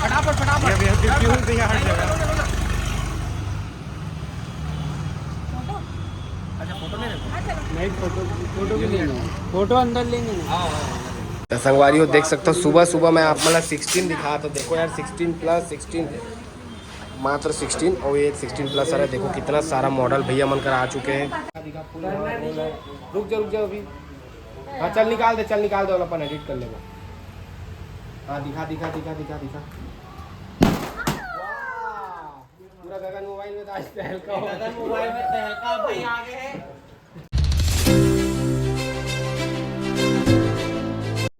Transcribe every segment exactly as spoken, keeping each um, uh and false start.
फटाफट, फटाफट। ये भैया, क्यों, क्यों भैया हर जगह? फोटो? अच्छा, फोटो नहीं लेना। नहीं, फोटो, फोटो भी नहीं लेना। फोटो अंदर लेंगे ना। हाँ, हाँ, हाँ। तो संगवारी हो, देख सकते हो, सुबह सुबह मैं आप मतलब सिक्सटीन दिखा, तो देखो यार, सिक्सटीन प्लस सिक्सटीन, मात्र सिक्सटीन, और ये सिक्सटीन प्लस आ रहा है। देखो कितना सारा मॉडल भैया मन कर आ चुके हैं। रुक जा, रुक जा अभी। हाँ, चल निकाल दे, चल निकाल दे, अपन एडिट कर लेबो। हाँ, दिखा, दिखा, दिखा, दिखा, दिखा। वाह! पूरा गगन मोबाइल में तो आज तहलका हो। गगन मोबाइल में तहलका भाई आ गए हैं।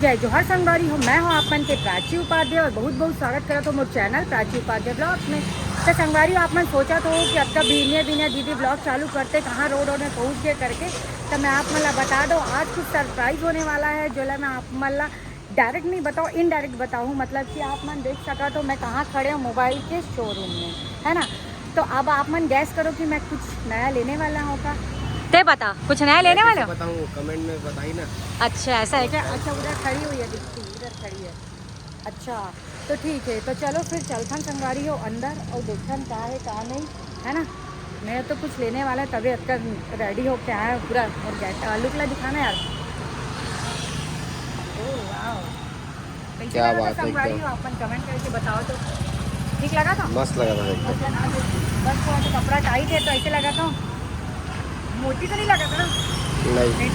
जय जोहार संगवारी हो, मैं हूँ आप मन के प्राची उपाध्याय और बहुत बहुत स्वागत करत हो मोर चैनल प्राची उपाध्याय ब्लॉग में। तो संगवारी हो, आप मन सोचत हो कि अब तक बीनिया बीनिया दीदी ब्लॉग चालू करते, कहाँ रोड रोड में पहुँच गए करके। तो मैं आप मन ला बता दो, आज कुछ सरप्राइज होने वाला है, जो ला मैं आप मन ला डायरेक्ट नहीं बताऊँ, इनडायरेक्ट बताऊँ, मतलब कि आप मन देख सकत हो मैं कहाँ खड़े हूँ, मोबाइल के शोरूम में, है ना। तो अब आप मन गैस करो कि मैं कुछ नया लेने वाला हूँ का। ते बता, कुछ नया लेने वाला हो? बताऊँ, कमेंट में बताई ना। अच्छा, ऐसा है क्या? अच्छा, उधर खड़ी हुई है, दिखती, उधर खड़ी है। अच्छा, तो ठीक है, तो चलो फिर चलथन संगवारी हो अंदर और देखथन का है का नहीं, है ना। मैं तो कुछ लेने वाला है, तभी अतका रेडी होके आया हूँ पूरा। और गे-, अ, लुक ला दिखाना यार। ओह, वाओ। कैसे क्या लगा था बात है संगवारी एकदम। हो? आप मन कमेंट करके बताओ तो। ठीक लगा था? मस्त लगा था एकदम। बस लगा दो। बस थोड़ा सा कपड़ा टाइट है तो ऐसे लगा था। मोटी तो नहीं लगा था ना? नहीं। नहीं, ठीक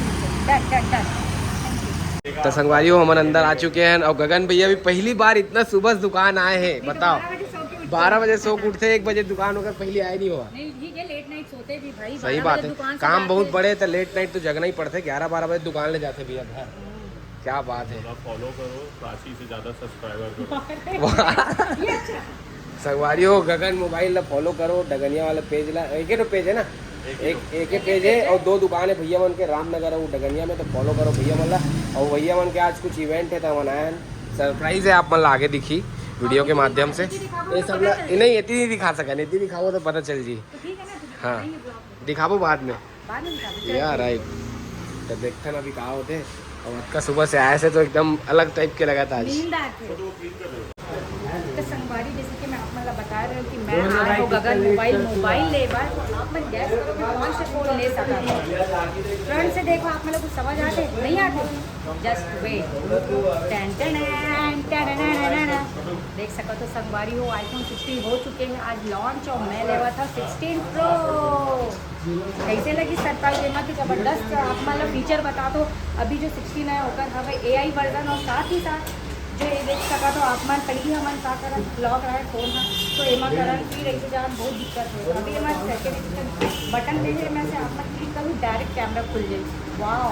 है। Done, done, done. तो संगवारी हो, हमन अंदर आ चुके हैं और गगन भैया भी पहली बार इतना सुबह दुकान आए हैं। नहीं तो बताओ, बारह बजे सो के उठते बारह हैं। बजे सो के उठते, एक बजे दुकान होकर पहले आए नहीं हुआ। नहीं, ठीक है, लेट नाइट सोते भी भाई, सही बारह बात बजे है, दुकान से काम बहुत जाके बड़े, तो लेट नाइट तो जगना ही पड़ता है, ग्यारह बारह बजे दुकान ले जाते भैया घर। क्या बात है। थोड़ा फॉलो करो, प्राची से ज्यादा सब्सक्राइबर करो। वाह। ये अच्छा। संगवारी हो, गगन मोबाइल ला फॉलो करो, डगनिया वाला पेज ला, एक ही तो पेज है ना, एक ही एक तो। एक ही पेज है और दो दुकान है भैया मन के रामनगर और डगनिया में, तो फॉलो करो भैया मन ला। और भैया मन के आज कुछ इवेंट है, तो हमन आए हैं, सरप्राइज है, आप मन ला आगे दिखी वीडियो के माध्यम से। ये सब ला, नहीं, इतनी नहीं दिखा सका, इतनी दिखाओ तो पता चल जी। तो ठीक है ना, तो हाँ, दिखाएंगे ब्लॉग में। दिखाबो बाद में। बाद में दिखाबो, चलो। या राइट। तो देखते ना अभी कहाँ होते हैं। और अतका सुबह से आए से तो एकदम अलग टाइप के लगा था आज। नींद आते। तो संगवारी, जैसे कि मैं आप मन ला बता रही हूँ कि मैं आज हो गगन मोबाइल, मोबाइल ले बर, तो आप मन गैस करो मैं कौन से फोन ले सकता हूँ। फ्रंट से देखो, आप मन ला कुछ समझ आते नहीं आते? Just wait. टन टन टन टन टन टन। देख सकत हो संगवारी हो, आईफोन सिक्सटीन हो चुके हैं आज लॉन्च और मैं लेवा था सिक्सटीन प्रो। कैसे लगी सरप्राइज? एमा के जबरदस्त आप मन ला फीचर बता दो। अभी जो सिक्सटीन है ओकर हवे एआई वर्जन और साथ ही साथ जो ये देख सकत हो आप मन, पहली हमन का करन, लॉक रहे फोन ह, तो एमा करन फिर ऐसे जान बहुत दिक्कत होय। अभी एमा सेकंड बटन दे हे, एमा से आप मन क्लिक करू, डायरेक्ट कैमरा खुल जाई। वाओ,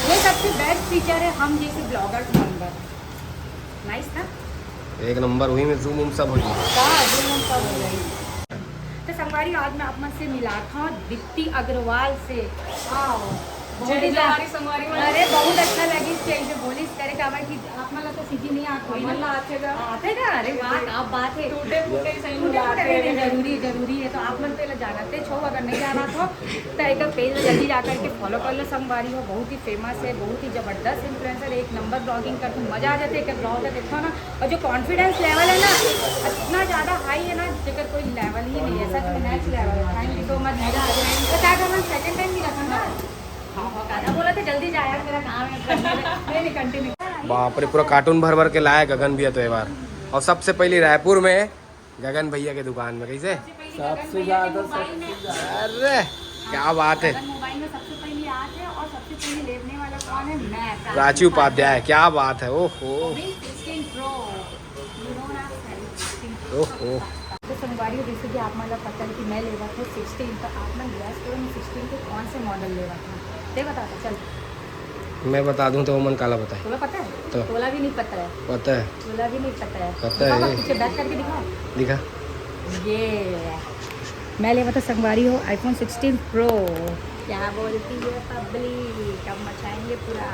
ये सबसे बेस्ट फीचर है हम जैसे ब्लॉगर्स मन बर। नाइस ना? एक नंबर, वही में जूम वूम सब हो जाए। हाँ, जूम वूम सब हो जाए। तो संगवारी, आज मैं आप मन से मिलात हूँ दीप्ति अग्रवाल से। आओ, बहुत जय ही जोहार जा-, संगवारी मन। अरे, बहुत अच्छा लगिस कि ऐसे बोलिस करे, काबर कि आप मन ला तो सीधी नहीं आत होही ना। मन ला आथे गा। आथे गा? अरे वाह, क्या बात है। टूटे फूटे सही टूटे फूटे मिलाते नहीं, हैं। जरूरी है, जरूरी है। तो आप मन पहले जानते छो, अगर नहीं जानत हो तो एक पेज में जल्दी जा करके फॉलो कर लो संगवारी हो, बहुत ही फेमस है, बहुत ही जबरदस्त इन्फ्लुएंसर, एक नंबर ब्लॉगिंग करथे, मजा आ जाथे एक ब्लॉग ला देखो ना। और जो कॉन्फिडेंस लेवल है ना, इतना ज़्यादा हाई है ना, जेकर कोई लेवल ही नहीं है, सच में नेक्स्ट लेवल है। Thank you so much. तो क्या करना, सेकंड टाइम भी रखना। हाँ, हाँ, गाना बोला था, जल्दी जा यार, मेरा काम है, करने दे। नहीं, नहीं, कंटिन्यू। बाप रे, पूरा कार्टून भर भर के लाया गगन भैया तो ये बार, और सबसे पहली रायपुर में गगन भैया के दुकान में। कैसे? सबसे ज्यादा, सबसे ज्यादा। अरे, क्या बात है। गगन मोबाइल में सबसे पहले आके और सबसे पहले लेने वाला कौन है? मैं, प्राची प्राची उपाध्याय। उपाध्याय। क्या बात है, ओहो। Sixteen Prof. ओहो। तो संगवारी, जैसे कि आप मन ला पता है कि मैं लेवा था सिक्सटीन, तो आप मन गैस करो, मैं सिक्सटीन के कौन से मॉडल लेवा था। ते बता दे, चल। मैं बता दूं तो ओमन काला बताए। तोला पता है? तो। तोला भी नहीं पता है। पता है। तोला भी नहीं पता है। पता है। पीछे बैक करके दिखा। दिखा। ये मैं लेवा था संगवारी हो iPhone sixteen Pro। क्या बोलती है पब्लिक, अब मचाएंगे पूरा।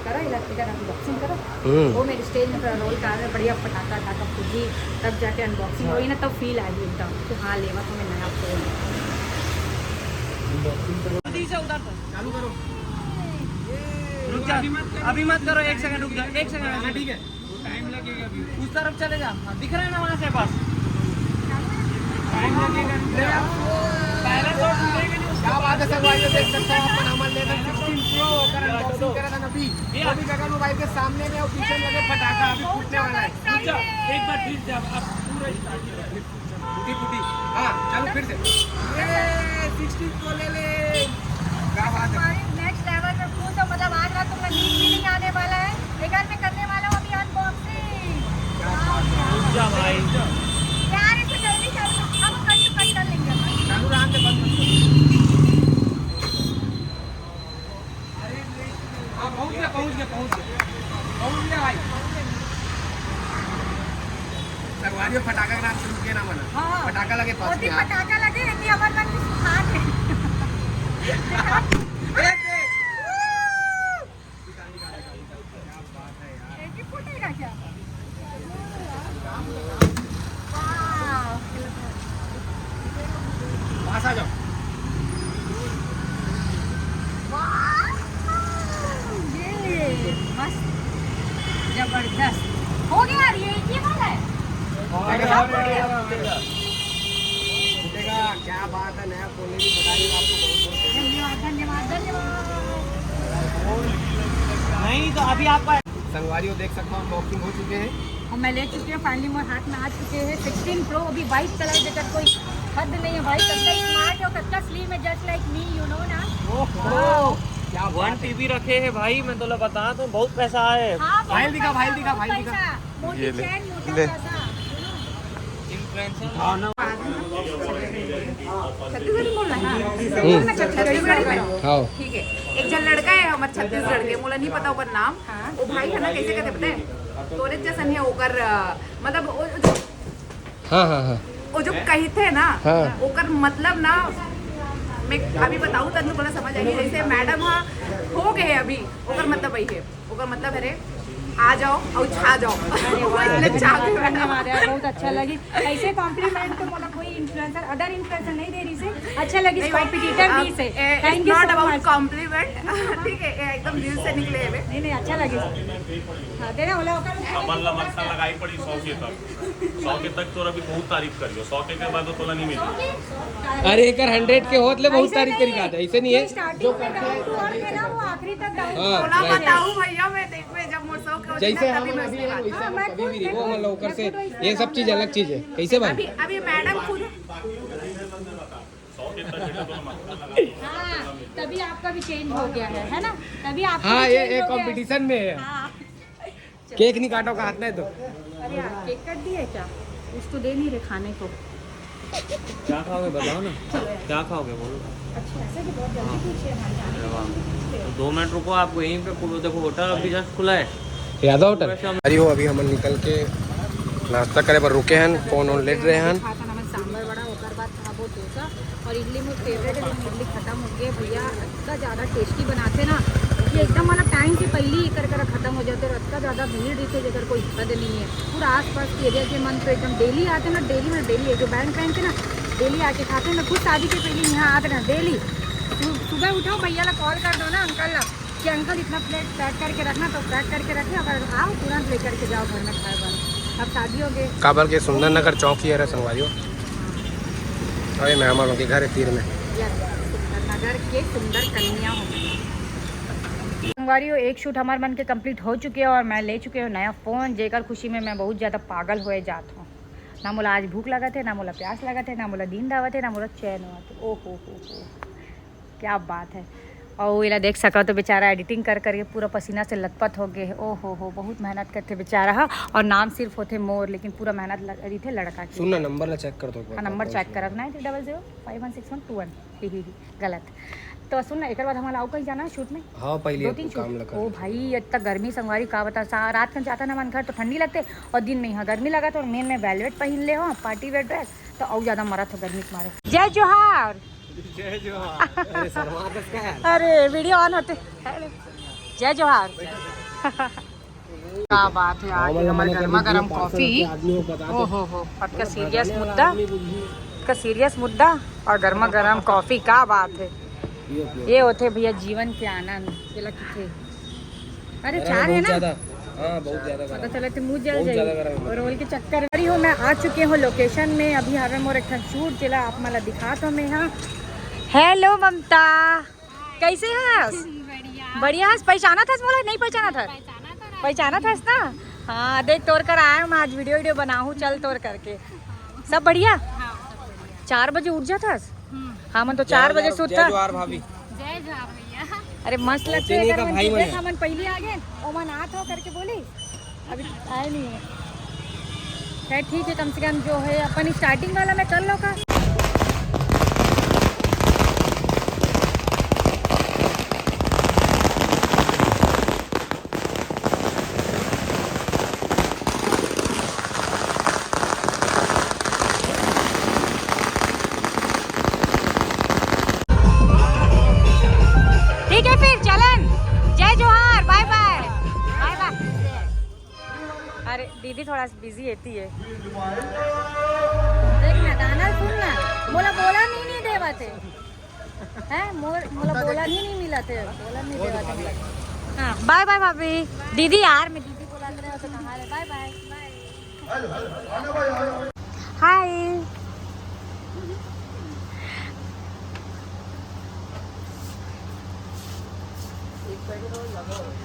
करो इधर, इधर अनबॉक्सिंग करो। हम्म। वो मेरी स्टेज में पूरा रोल कर रहे, बढ़िया पटाखा वटाखा फूटी, तब जाके अनबॉक्सिंग होई ना, तब फील आई एकदम कि हाँ, लेवा तो मैं नया फोन। जल्दी से उधर तो चालू करो। रुक जा, अभी मत करो, एक सेकंड रुक जा, एक सेकंड। हाँ, ठीक है। टाइम लगेगा। उस तरफ चले जा, हाँ, दिख रहा है ना वहाँ से बस। पहला तो टूटेगा नहीं, उसके क्या बात है संगवारी, देख सकते हो अपन, हमन लेकर सिक्सटीन प्रो ओकर अनबॉक्सिंग करा था अभी। वो भी गगन मोबाइल के सामने में और पीछे में लगे फटाका अभी फूटने वाला है। रुक जा, एक बार फिर से, अब, अब पूरा स्टार्ट करो। टूटी, टूटी। हाँ, चलो फिर से। ये सिक्सटीन प्रो ले ले। क्या बात है। हमारे नेक्स्ट लेवल में खुश हो, मतलब आज रात तुमने नींद भी नहीं आने वाला है। एक बार मैं करने वाला हूँ अभी अनबॉक्सिंग। रुक जा भाई। यार, इसे जल्दी चालू, हम कट, कट कर लेंगे अपन। चालू रहा के बंद मत करो। हाँ, पहुँच गया, पहुँच गया, पहुँच गया, पहुँच गया भाई। संगवारी हो, फटाका के नाम से रुके ना मना। हाँ। फटाका लगे पास और भी में, हाँ। फटाका लगे कि अपन मन की सुहाग है। एक, एक। निकाल, निकाल, निकाल, निकाल। क्या बात है यार। एक ही फूटेगा क्या? वाह। पास आ जाओ। वाह, ये मस्त, जबरदस्त। हो गया यार, ये, ये वाला है। हाँ, सब हो गया। फूटेगा, क्या बात है, नया खोलने की बधाई हो आपको, बहुत बहुत धन्यवाद, धन्यवाद, धन्यवाद। नहीं तो अभी आपका संगवारी हो, देख सकते हो, अनबॉक्सिंग हो चुके हैं। और मैं ले चुकी हूँ, फाइनली मेरे हाथ में आ चुके हैं सिक्सटीन प्रो। अभी वाइट कलर, देखकर कोई हद नहीं है, वाइट कलर स्मार्ट है और कच्चा स्लिम है, just like me, you know ना। ओहो, क्या बात वन है। टीवी रखे हैं भाई, मैं तोला बता दूं, बहुत पैसा आए। हाँ, बहुत फाइल दिखा, पैसा, फाइल दिखा, बहुत फाइल दिखा। पैसा। मोटी ये ले। चैन, मोटा ले। पैसा। इन्फ्लुएंसर। हाँ ना। छत्तीसगढ़ी में बोलना है? हम्म। मैं छत्तीसगढ़ी में। हाँ। ठीक है, एक जन लड़का है हमारे छत्तीसगढ़ के, मोला नहीं पता ओकर नाम। हाँ। वो भाई है ना, कैसे कहते पता है, तोरे जैसन है ओकर, अ, मतलब वो, वो जो, हाँ, हाँ, हाँ। वो जो कहिथे ना, हाँ। ओकर मतलब ना, मैं अभी बताऊँ तब बोला समझ आएगी। जैसे मैडम, हाँ, हो गए अभी, ओकर मतलब वही है। ओकर मतलब है रे, आ जाओ और छा जाओ। अरे वाह, इतने छा गए धन्यवाद, मैडम। धन्यवाद यार, बहुत अच्छा लगी। ऐसे कॉम्प्लीमेंट तो मतलब कोई इन्फ्लुएंसर, अदर इन्फ्लुएंसर नहीं दे रही से, अच्छा लगी, नहीं, कॉम्पिटिटर अब, भी से। ए, Thank it's you not so about much। Compliment। ठीक है, ये एकदम दिल से निकले हुए। नहीं, नहीं, अच्छा लगी। हाँ, तेरा ओला ओकर कमल नमन का लगाई पड़ी सौ के तक। सौ के तक तो अभी बहुत तारीफ करियो, सौ के, के बाद तो तोला नहीं मिली। अरे, एकर हंड्रेड के होत ले बहुत ऐसे तारीफ करी नहीं। का था, ऐसे नहीं है। जो स्टार्टिंग में डाउन टू अर्थ है ना, वो आखिरी तक डाउन टू अर्थ है। हाँ, right। बताऊं भैया, मैं देख, मैं जब मोर सौ के होती जैसे ना, तभी हम मैं अभी उसके हैं, बाद वैसे हाँ, हम मैं कभी खुद भी रही, वो हम लोग कर से, ये सब चीज अलग चीज है। कैसे भाई? अभी, अभी मैडम खुद हाँ, तभी आपका भी चेंज हो गया है, है ना? तभी आपका हाँ, भी ये, चेंज ये हो गया है। कॉम्पिटिशन में है। हाँ। केक नहीं काटो का हाथ में तो। अरे यार, केक कट दिया है क्या? कुछ तो दे नहीं रहे खाने को। क्या खाओगे बताओ ना, क्या खाओगे बोलो। अच्छा, ऐसे तो बहुत जल्दी पूछ रहे हैं भाई, जाने अरे वाह। तो दो मिनट रुको, आपको यहीं पे खु-, देखो होटल अभी जस्ट खुला है। यादव होटल। वैसे हम अरे हो, अभी हम निकल के नाश्ता करे पर रुके हैं, फोन वोन लेट रहे हैं। खाता ना मैं सांभर वड़ा, ओकर बाद खाबो डोसा और इडली मोर फेवरेट है, लेकिन इडली खत्म हो गई है भैया। इतना ज़्यादा टेस्टी बनाते ना कि एकदम मतलब टाइम से पहले ही कर कर खत्म हो जाते और इतना ज़्यादा भीड़ रही थी, जेकर कोई हद नहीं है। पूरा आसपास के एरिया के मन तो एकदम डेली आते ना, डेली में डेली है जो बैंक बैंक है ना, डेली आके खाते हैं। मैं खुद शादी के पहले यहाँ आते ना डेली। सु-, सुबह उठो, भैया ला कॉल कर दो ना, अंकल ला, कि अंकल इतना प्लेट पैक करके रखना, तो पैक करके रखे, अगर आओ तुरंत लेकर के जाओ घर में खाए बर। अब शादी हो गई। काबर के सुंदर नगर चौक ही है रे संगवारी हो। अरे मैं हमारे के घर है तीर में। यस, सुंदर नगर के सुंदर कन्या हो। संगवारी हो, एक शूट हमारे मन के कंप्लीट हो चुके हैं और मैं ले चुके हूँ नया फ़ोन, जेकर खुशी में मैं बहुत ज़्यादा पागल होए जात हूँ। ना मोला आज भूख लगत है, ना मोला प्यास लगत है, ना मोला नींद आवत है, ना मोला चैन आवत है। ओ हो हो हो, क्या बात है। और एला देख सको तो बेचारा एडिटिंग कर करके पूरा पसीना से लथपथ हो गए है। ओ हो हो, बहुत मेहनत करथे बेचारा हा। और नाम सिर्फ होथे मोर, लेकिन पूरा मेहनत ल-, रहिथे लड़का के। सुन ना, नंबर ला चेक कर दो एक बार, हाँ, नंबर कौन चेक सा करत, nine three double zero five one six one two one. ही, ही, ही, गलत। तो सुन ना, एकर बाद हमारा अउ कहीं जाना है शूट में? हाँ, पहले दो तीन काम शूट। लगा। ओ भाई, इतना गर्मी संगवारी का बता सा, रात में जाता ना मन घर तो ठंडी लगते और दिन में यहाँ गर्मी लगा, तो मेन में वेलवेट पहन ले हो, पार्टी वेयर ड्रेस, तो और ज्यादा मरत हो गर्मी के मारे। जय जोहार। जय जोहार। अरे, शर्मा दस का है। अरे, वीडियो ऑन होते। जय जोहार। का बात है, हाँ, आके मतलब, हमारे मैंने गर्मा कभी गर्म भी पार्सल कॉफी। रखे आदमी को बता दो। ओ हो हो, अतका सीरियस मुद्दा, अतका सीरियस मुद्दा और गर्मा गर्म कॉफी, का बात है। पियो, पियो। ये होते भैया जीवन के आनंद, ये ला किथे? अरे, अरे, चार है बहुत ना? ज्यादा। हाँ, बहुत ज्यादा पता गरम। चला थे मुँह जल जाई। और रोल के चक्कर में। अरे हो, मैं आ चुके हूँ लोकेशन में। अभी हवे मोर एक ठन शूट, जेला आप मन ला दिखात हो मैं। हाँ, हेलो ममता, कैसे हस? बढ़िया। बढ़िया हस? पहचानत हस मोला? नहीं पहचानत हस? पहचानत हस ना? हाँ, देख, तोर कर आए हूँ मैं आज, वीडियो वीडियो बनाहूँ, चल तोर करके। सब बढ़िया? चार बजे उठ जात हस? हाँ, मन तो चार बजे सुतत हन। जय जोहार भाभी। जय जोहार भैया। अरे मस्त लगथे। अगर मन भाई देख, हमन पहली आ गए, ओमन आत हो करके बोली, अभी आए नहीं है। खैर ठीक है, कम से कम जो है अपन स्टार्टिंग वाला मैं कर लो का। ठीक है फिर चलन, जय जोहार, बाय बाय, बाय बाय। अरे दीदी थोड़ा सा बिजी रहती है। देख ना, गाना सुन ना, मोला बोला नहीं, नहीं देवा थे। हैं? मोर, मोला बोला नहीं, नहीं मिला थे, बोला नहीं देवा थे। हाँ, बाय बाय भाभी। दीदी यार, मैं दीदी बोला रहे हो तो कहाँ ले? बाय बाय। हाय।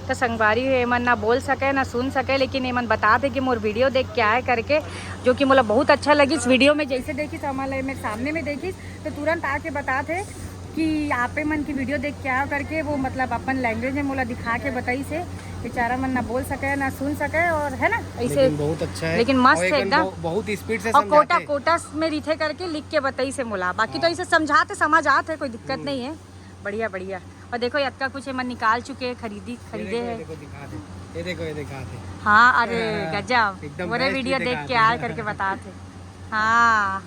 तो संगवारी हो, एमन ना बोल सके ना सुन सके, लेकिन एमन बतात हे कि मोर वीडियो देख के आए करके, जो कि मोला बहुत अच्छा लगिस। वीडियो में जैसे देखिस, हमन ला एमन सामने में देखिस, तो तुरंत आके बतात हे कि आपे मन की वीडियो देख के आए करके। वो मतलब अपन लैंग्वेज में मोला दिखा के बताइस हे। बेचारा मन ना बोल सके ना सुन सके, और है ना ऐसे। लेकिन बहुत अच्छा है। लेकिन मस्त और है एक एकदम। बहु-, बहुत स्पीड से और कोटा, समझाते हैं। कोटा में रिथे करके लिख के बताइस हे मोला, बाकी तो हाँ। ऐसे समझाते समझ आत है, कोई दिक्कत हम्म। नहीं है। बढ़िया बढ़िया। और देखो, अतका कुछ एमन निकाल चुके हैं, खरीदी, ये खरीदे देखो, ये हैं। देखो, दिखा दे। ये देखो, ये दिखा दे। हाँ, अरे हाँ, गजब। एकदम मोरे बेस्ट वीडियो दिखा देख के दे। आए करके बतात हे। हाँ,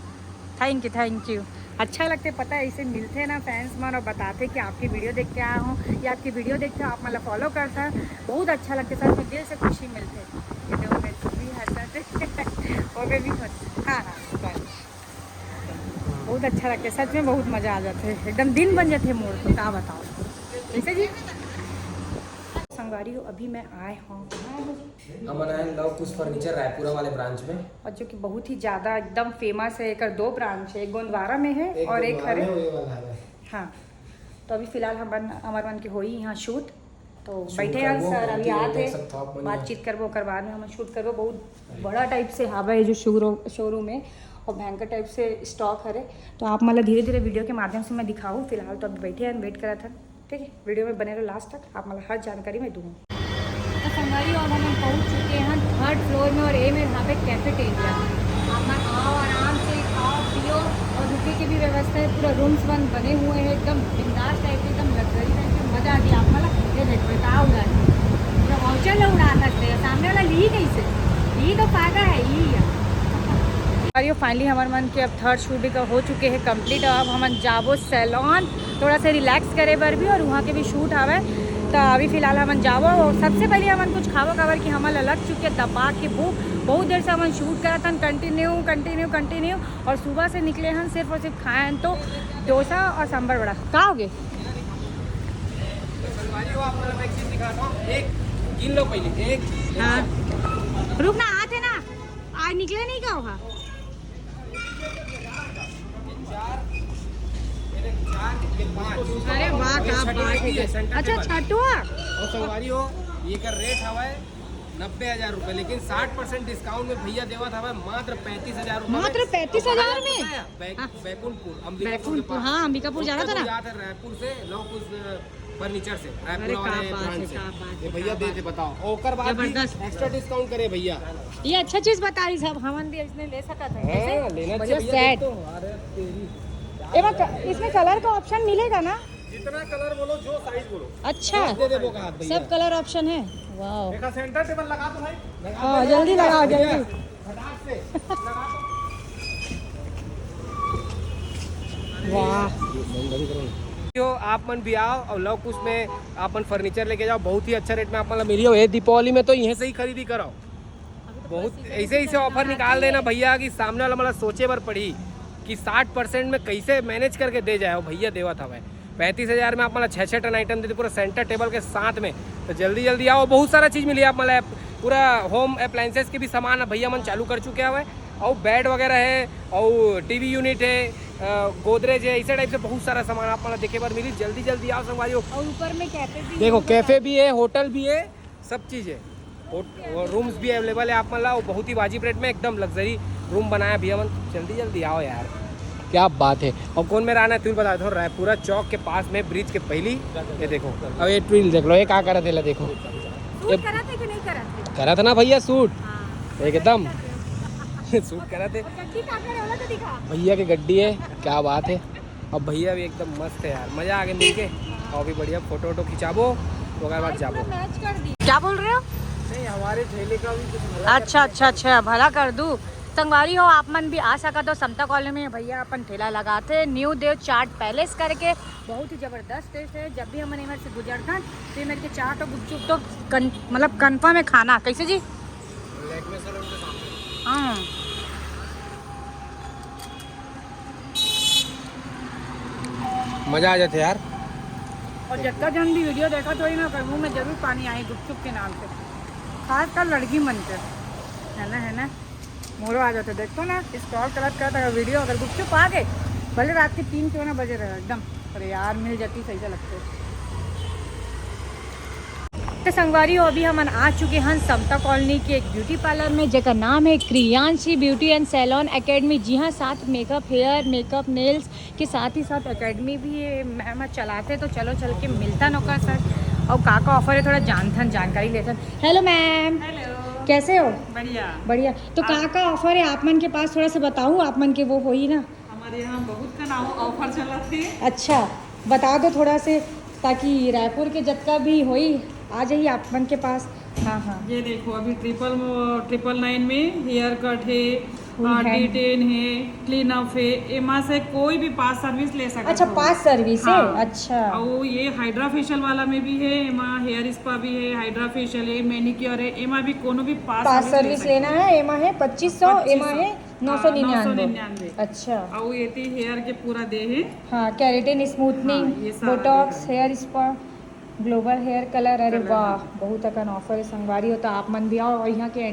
थैंक यू, थैंक यू। अच्छा लगते, पता है, ऐसे मिलते हैं ना फैंस मन और बताते कि आपकी वीडियो देख के आया हूँ या आपकी वीडियो देख के आप मतलब फॉलो करता है, बहुत अच्छा लगता है, सच में दिल से खुशी मिलते है। ये देखो, मैं भी हंसत, वो भी हंस, हाँ, हाँ, बस। बहुत अच्छा लगता है सच में, बहुत मजा आ जाते है, एकदम दिन बन जाते है मोर तो, का बताओ। कैसे जी? संगवारी हो, अभी मैं आए हूँ, कहाँ है वो? हमन आए लव कुश फर्नीचर रायपुरा वाले ब्रांच में। और जो कि बहुत ही ज़्यादा एकदम फेमस है, एकर दो ब्रांच है, एक गोंदवारा में है एक और एक गोंदवारा हरे। में, ये वाला है। हाँ, तो अभी फिलहाल हमन, हमर मन के होई यहाँ शूट, तो शूट बैठे हैं करबो, सर, अभी ओके, आते देख सकथो आप मन बातचीत करबो, ओकर बाद में हम शूट करबो। बहुत अरे। बड़ा टाइप से हावे है जो शोरूम, शोरूम है और भयंकर टाइप से स्टॉक हरे, तो आप मतलब धीरे धीरे वीडियो के माध्यम से मैं दिखाऊँ। फिलहाल तो अभी बैठे हैं, वेट करत हैं। ठीक है, वीडियो में बने रहो लास्ट तक, आप मतलब हर जानकारी मैं दूंगी। तो संगवारी, अब हम पहुंच चुके हैं थर्ड फ्लोर में और ये में यहाँ पे कैफेटेरिया। आप मन आओ, आराम से खाओ पियो और रुके की भी व्यवस्था है, पूरा रूम्स बन बने हुए हैं, एकदम बिंदास टाइप, एकदम लग्जरी टाइप के, मजा आ गया आप मतलब। ये देखो, ये का उड़ा है, पूरा वाउचर ला उड़ा सकते हैं, सामने वाला ली कैसे, ली तो फायदा है ही है। और ये फाइनली हमर मन के अब थर्ड शूट भी का हो चुके हैं कंप्लीट। अब हमन जाबो सैलॉन, थोड़ा सा रिलैक्स करे बर भी और वहाँ के भी शूट हवे। तो अभी फिलहाल हमन जाबो और सबसे पहले हमन कुछ खाबो, काबर कि हमन ला लग चुके दबा के भूख। बहुत देर से हमन शूट करत हन, कंटिन्यू कंटिन्यू कंटिन्यू, और सुबह से निकले हन सिर्फ और सिर्फ खाए हन तो डोसा और सांभर वड़ा। का हो गे? संगवारी हो, आप लोगों को एक चीज दिखाता हूँ। एक गिन लो पहले, एक, हाँ। रुक ना, आते ना, आज निकले नहीं का वहाँ? चार, ये देख, चार, ये पाँच। अरे वाह, ये क्या छठी बात है। सेंटर अच्छा, टेबल। छठवा? और संगवारी हो, ये का रेट हवा है नब्बे हजार रुपए, लेकिन साठ परसेंट डिस्काउंट में भैया देवत हवा मात्र पैंतीस हजार रुपए में। मात्र पैंतीस हजार में? बैक-, हाँ। बैकुंठपुर, अंबिकापुर के बैकुंठपुर, पास। हाँ, अंबिकापुर जाना था ना। जाते रायपुर से लव कुश फर्नीचर से, अरे, रायपुर का वाले बात ब्रांच है, से। का बात ये है, भैया का दे बात थे, है। बताओ। और ओकर बाद भी जबरदस्त। एक्स्ट्रा डिस्काउंट करे भैया। ये अच्छा चीज बताई सब, हमन भी इसने ले सकत है। हाँ, कैसे? लेना बढ़िया चाहिए भैया, सेट। देख तो, अरे तेरी। एमा क-, इसमें कलर का ऑप्शन मिलेगा ना? जितना कलर बोलो, जो साइज बोलो। अच्छा। सब दे देबो का हाथ भैया। सब कलर ऑप्शन है। वाओ। एक सेंटर टेबल लगा दो भाई। हाँ, जल्दी लगाओ, भैया। जल्दी। फटाक से। वाह। जो आप मन भी आओ और लव कुश में आप मन फर्नीचर लेके जाओ, बहुत ही अच्छा रेट में आप मन ला मिली हो। ये दीपावली में तो यहीं से ही खरीदी कराओ। बहुत ऐसे ऐसे ऑफर निकाल देना भैया कि सामने वाला मतलब सोचे बर पड़ी कि साठ परसेंट में कैसे मैनेज करके दे जाए, भैया देवत हवे। पैंतीस हजार में आप मन ला छः छः ठन आइटम देथे पूरा सेंटर टेबल के साथ में। तो जल्दी जल्दी आओ, बहुत सारा चीज़ मिली आप मन ला। पूरा होम अप्लायंसेस के भी सामान भैया मन चालू कर चुके हवे, और बेड वगैरह है, और टीवी यूनिट है, अ, गोदरेज है, ऐसे टाइप से बहुत सारा सामान आप मन ला देखे बर मिली। जल्दी जल्दी आओ संगवारी हो। और ऊपर में कैफे भी देखो, है। कैफे भी है, होटल भी है, सब चीज़ है। रूम्स भी अवेलेबल है आप मन ला, और बहुत ही वाजिब रेट में एकदम लग्जरी रूम बनाया भैया मन। जल्दी जल्दी आओ यार, क्या बात है। और कौन मेरा आना है, तू बता दो। रायपुरा चौक के पास में, ब्रिज के पहली, ये देखो। अब ये ट्विल देख लो, ये का करत है, ला देखो। सूट करत है कि नहीं करत है? करत ना भैया सूट, हाँ। एकदम। सूट करत है। और गड्डी का करे, ओला तो दिखा। भैया के गड्डी है, क्या बात है। अब भैया भी एकदम मस्त है यार, मजा आ गया मिलके। और भी बढ़िया फोटो वोटो खिंचाबो, ओकर बाद जाबो। मैच कर दी। क्या बोल रहे हो? नहीं, हमारे ठेले का भी कुछ अच्छा अच्छा अच्छा, भला कर दू। संगवारी हो, आप मन भी आ सकत हो समता कॉलोनी में। भैया अपन ठेला लगाथे न्यू देव चाट पैलेस करके, बहुत ही जबरदस्त टेस्ट है। जब भी हमन एमर से गुजरथन तो एमर के चाट और गुपचुप तो कन, मतलब कन्फर्म है खाना। कैसे जी? हाँ। मजा आ जाते यार। और जतका जन भी वीडियो देखत होही ना, ओकर मुंह में जरूर पानी आही गुपचुप के नाम से, खासकर लड़की मन के, है ना, है ना। मोरो आ जाते, देखो ना, स्क्रॉल करत करत अगर वीडियो, अगर गुपचुप आ गए, भले रात के तीन क्यों ना बजे रहे, एकदम, अरे यार, मिल जाती सही से लगते। तो संगवारी हो, अभी हमन आ चुके हैं समता कॉलोनी के एक ब्यूटी पार्लर में, जेकर नाम है Kriyanshi beauty and saloon academy. जी हाँ, साथ मेकअप, हेयर, मेकअप, नेल्स के साथ ही साथ एकेडमी भी ये मैम चलाते, तो चलो चल के मिलता नौकर सर। और का का ऑफर है, थोड़ा जानथन, जानकारी लेथन। Hello ma'am. हेलो। कैसे हो? बढ़िया। बढ़िया। तो का का ऑफर है आप मन के पास, थोड़ा सा बताओ, आप मन के वो होई ना। हमारे यहाँ बहुत का नाम ऑफर चलत है। अच्छा, बता दो थोड़ा से, ताकि रायपुर के जतका भी होई, आ जाइए आप मन के पास। हाँ हाँ। ये देखो, अभी ट्रिपल ट्रिपल नाइन में हेयर कट है, Full hand। डिटेन है, क्लीन अप है, एमा से कोई भी पास सर्विस ले सकते अच्छा, हो। पास सर्विस है। हाँ। अच्छा। और ये हाइड्रा फेशियल वाला में भी है, एमा हेयर स्पा भी है, हाइड्रा फेशियल है, मैनिक्योर है, एमा भी कोनो भी पास पास सर्विस लेना है। एमा है पच्चीस सौ, एमा है नौ सौ निन्यानवे। निन्यानवे। अच्छा। और ये थी हेयर के पूरा दे है। हाँ, केराटिन, स्मूथनिंग, हाँ, ये सारा बोटॉक्स, दे hair spa, global hair colour. अरे कलर। वाह, बहुत अकन ऑफर है संगवारी हो। तो आप मन भी आओ, और यहाँ के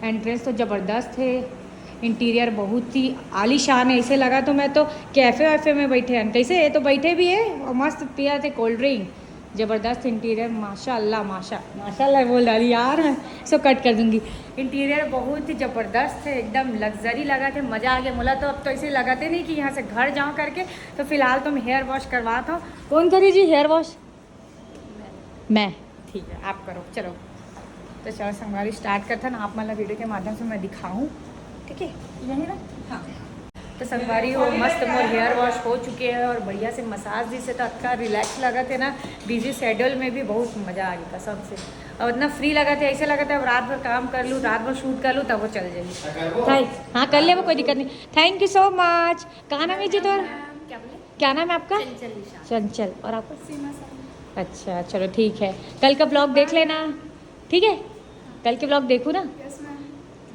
एंट्रेंस तो जबरदस्त है। इंटीरियर बहुत ही आलीशान है, ऐसे लगा तो मैं तो कैफे वैफे में बैठे हैं। कैसे, ये तो बैठे भी है और मस्त पिया थे कोल्ड ड्रिंक। जबरदस्त इंटीरियर, माशाल्लाह, माशा माशाल्लाह बोल डाली यार, मैं इसको कट कर दूंगी। इंटीरियर बहुत ही जबरदस्त है, एकदम लग्जरी लगा थे, मजा आ गया। मोला तो अब तो ऐसे लगा थे नहीं कि यहाँ से घर जाओ करके। तो फिलहाल तो मैं हेयर वॉश करवाता हूँ। कौन करी जी हेयर वॉश? मैं। ठीक है, आप करो, चलो। तो चलो संगवारी, स्टार्ट करता ना, आप मतलब वीडियो के माध्यम से मैं दिखाऊँ, ठीक है? यही ना? हाँ। तो संगवारी हो, मस्त मोर हेयर वॉश हो चुके हैं और बढ़िया से मसाज दी से तो अतका रिलैक्स लगा थे ना। बिजी शेड्यूल में भी बहुत मजा आ गया कसम से, और इतना फ्री लगा थे, ऐसे लगा था अब रात भर काम कर लूँ, रात भर शूट कर लूँ, तब वो चल जाएगी। थैंक हाँ, कर ले, वो कोई दिक्कत नहीं। Thank you so much. का नाम है जी तोर? क्या नाम है आपका? चंचल। और आपका? अच्छा, चलो ठीक है, कल का ब्लॉग देख लेना, ठीक है? कल के ब्लॉग देखू ना।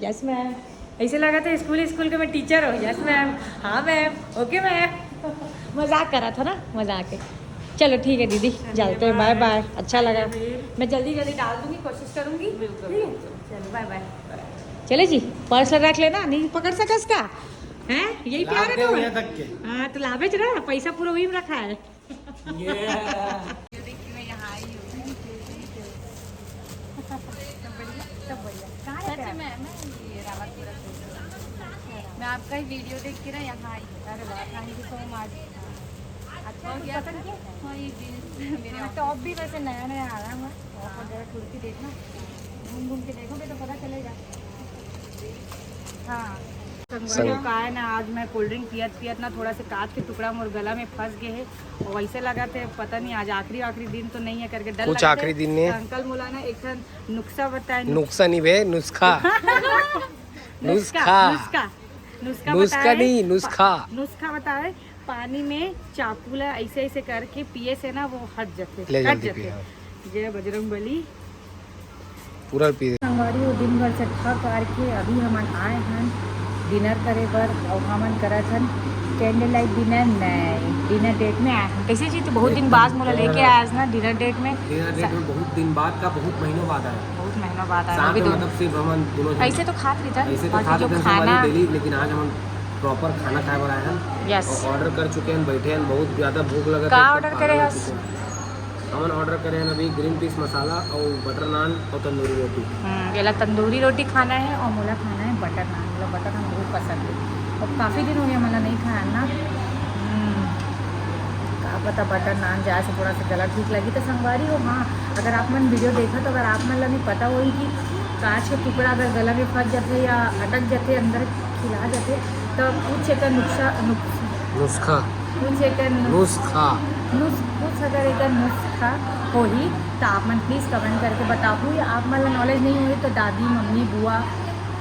Yes ma'am. ऐसे लगा था स्कूल स्कूल के मैं टीचर हूँ। Yes ma'am. हाँ मैम। ओके मैम। मजाक करा था ना, मजाक है। चलो ठीक है दीदी, चलते हैं, बाय बाय। अच्छा लगा, मैं जल्दी जल्दी डाल दूंगी, कोशिश करूंगी। ठीक है, चलो बाय बाय। चले जी, पर्स रख लेना, नहीं पकड़ सका इसका। हैं, यही प्यार है तुम्हें? हाँ, तो लाभे च रहा, पैसा पूरा वही में रखा है। ये देखिए, मैं यहाँ आई हूँ। सब बढ़िया, सब बढ़िया। कहाँ रहते हैं आप? मैं, मैं ये रावतपुरा से। मैं आपका ही वीडियो देख के ना यहाँ आई हूँ। अरे वाह, thank you so much। अच्छा, कुछ पसंद किया? हाँ, ये जीन्स मेरे। हाँ, टॉप भी वैसे नया नया आया हुआ है, ऑफर जरा खुल के देखना, घूम घूम के देखोगे तो पता चलेगा। हाँ। संगवारी हो, का है ना, आज मैं कोल्ड ड्रिंक पियत पियत ना थोड़ा से कांच के टुकड़ा मोर गला में फंस गए है, और वैसे लगा थे पता नहीं आज आखिरी आखिरी दिन तो नहीं है करके डर कुछ लगा थे। आखिरी दिन नहीं है। तो अंकल मोला ना एक ठन नुस्खा बताए, नुस्खा नहीं बे, नुस्खा। नुस्खा। नुस्खा। नुस्खा। नुस्खा नुस्खा बताए। नहीं, नुस्खा। नुस्खा बताए, पानी में चाकू ला ऐसे ऐसे करके पिए से ना वो हट जाते, ले कट जल्दी जाते। पिए, हाँ। जय बजरंग बली। पूरा पी। संगवारी हो, दिन भर से थक हार के अभी हमन आए हन डिनर करे बर, अउ हमन करत हन कैंडल लाइट डिनर नहीं, डिनर डेट में आए हैं। कैसे जी, तो बहुत दिन बाद मोला लेके आया है ना डिनर डेट में। डिनर डेट में बहुत दिन बाद का, बहुत महीनों बाद आया। बहुत महीनों बाद आया साथ अभी में तो। मतलब सिर्फ हम दोनों जन ऐसे तो खात रहिता, ऐसे तो बाकी खात जो रहिता खाना। डेली, लेकिन आज हम प्रॉपर खाना खाए बर आए हैं। Yes। और ऑर्डर कर चुके हैं, बैठे हैं, बहुत ज़्यादा भूख लगा का था, order खाना करे नहीं हस? चिकन। हमन ऑर्डर करे हैं अभी ग्रीन पीस मसाला और बटर नान और तंदूरी रोटी। हम्म, एला तंदूरी रोटी खाना है और मोला खाना है बटर नान। मोला बटर नान बहुत पसंद है और काफ़ी दिन हो गया मोला नहीं खाया ना। हम्म, का पता बटर नान जाए से थोड़ा सा गला ठीक लगी तो संगवारी हो। हाँ, अगर आप मन वीडियो देखा तो अगर आप मन ला भी पता होई कि कांच के टुकड़ा अगर गला में फंस जाते या अटक जाते, अंदर खिला जाते, तो कुछ एक नुस्खा नुस्खा नुस्खा। कुछ एक नु- नुस्खा। नुस कुछ अगर एक नुस्खा होही तो आप मन प्लीज कमेंट करके बताहू, या आप मन ला नॉलेज नहीं होही तो दादी, मम्मी, बुआ,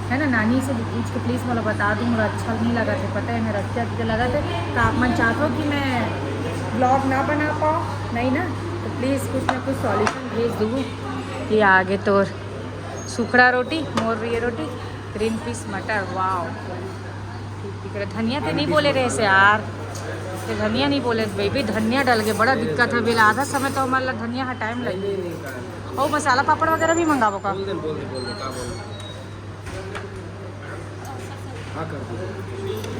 है ना, नानी से भी पूछ के प्लीज मोला बता दू। मोला अच्छा नहीं लगा थे, पता है, मैं रखते रखते लगा थे। तो आप मन चाहते हो कि मैं ब्लॉग ना बना पाऊँ, नहीं ना, तो प्लीज कुछ ना कुछ सॉल्यूशन भेज दू। ये आगे तोर सुखड़ा रोटी, मोर ये रोटी, ग्रीन पीस मटर। वाओ, ठीक दिख रहा। धनिया तो नहीं बोले रहे से यार, ये धनिया नहीं बोले बेबी, धनिया डल के बड़ा दिक्कत है। बिल आधा समय तो हमारा धनिया हटाए में लगे। और मसाला पापड़ वगैरह भी मंगाबो का? बोल दे, बोल दे, बोल दे, का बोल दे? हाँ, कर दो।